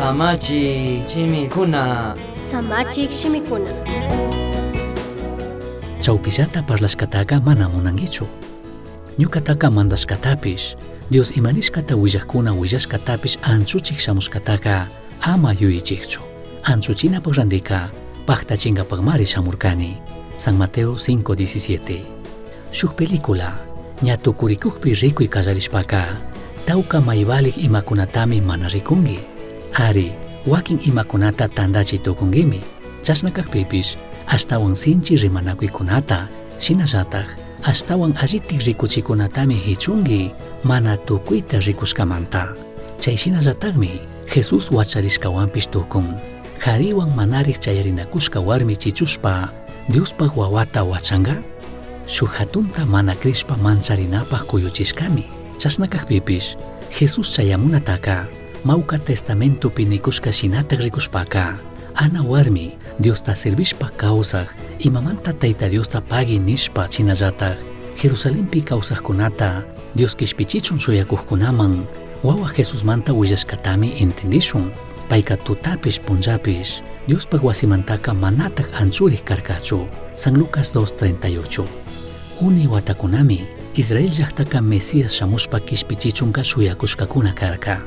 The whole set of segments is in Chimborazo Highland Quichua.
Samachi shimikuna. Samachik shimikuna. Chaupillata parlashcataca mana munanguichu. Ñucataca mandashcatapish, Dios ima nishcata huillajcuna huillashcatapish anchuchij shamushcataca ama yuyichijchu. Anchuchinapaj randica pajtachingapajmari shamurcani. San Mateo 5:17. Shuj película ña tucuricujpi ricui callarishpaca, tauca maivalij imacunatami mana ricungui. Ari, huaquin imacunata tandachi tucunguimi. Chashna cajpipish, ashtahuan sinchi rimanacuicunata, shinallataj ashtahuan allitik ricuchicunatami jichungui mana tucuita ricushcamanta. Chai shinallatajmi Jesús huacharishcahuanpish tucun. Jarihuan manarij chayarinacushca huarmi chichushpa, Diospaj huahuata huachanga? Shuj jatunta mana crishpa mancharinapaj cuyuchishcami. Chashna cajpipish, Jesús chayamunataca, Mauca Testamentopi nicushca shinataj ricushpaca, Ana huarmi Diosta servishpa causaj, imamanta Taita Diosta pagui nishpa shinallataj, Jerusalenpi causajcunata Dios quishpichichun shuyacujcunaman, huahua Jesusmanta huillashcatami entendishun. Paica tutapish punllapish Diospaj huasimantaca manataj anchurij carcachu. San Lucas 2:38. Uni huatacunami Israel llajtaca Mesías shamushpa quishpichichunca shuyacushcacuna carca.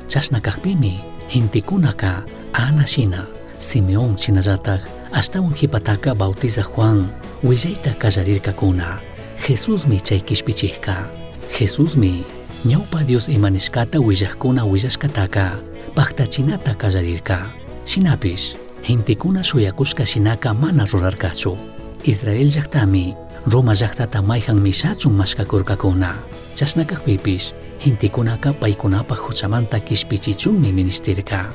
Chashna cajpimi gentecunaca Ana shina, Simeón shinallataj ashtahuan jipataca Bautizaj Juan huillaita callarircacuna. Jesusmi chai quishpichijca. Jesusmi ñaupa Dios ima nishcata huillajcuna huillashcataca pajtachinata callarirca. Shinapish gentecuna shuyacushca shinaca mana rurarcachu. Israel llajtami Roma llajtata maijan mishachun mashcacurcacuna. Chashna cajpipish gentecunaca paicunapaj juchamanta quishpichichunmi minishtirca.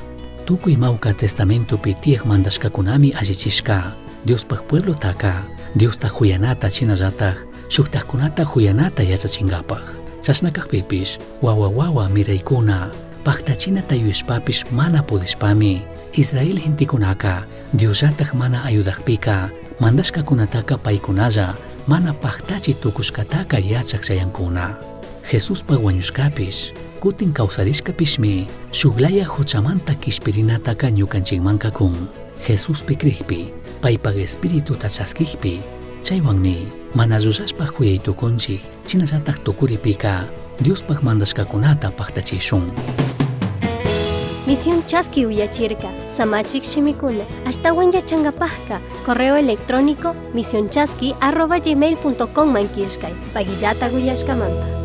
Tucui Mauca Testamentopi tiyaj mandashcacunami allichishca. Diospaj pueblotaca Diosta juyanata shinallataj shujtajcunata juyanata yachachingapaj. Chashna cajpipish huahua huahua miraicuna pajtachinata yuyashpapish mana pudishpami Israel gentecunaca Diosllataj mana ayudajpica mandashcacunataca paicunalla mana pajtachi tucushcataca yachaj chayancuna. Jesuspaj huañushcapish, cutin causarishcapishmi shuglaya juchamanta quishpirinataca ñucanchicmanca cun. Jesuspi crijpi, paipaj espirituta chasquijpi, chaihuanmi mana llullashpa juyai tucunchij, shinallataj tucuripica Diospaj mandashcacunata pajtachishun. Misión Chaski uyachirka, Samachik shimikuna, ashtahuan yachangapajka, correo electrónico misionchaski@gmail.com man killkay, paguillata uyashkamanta.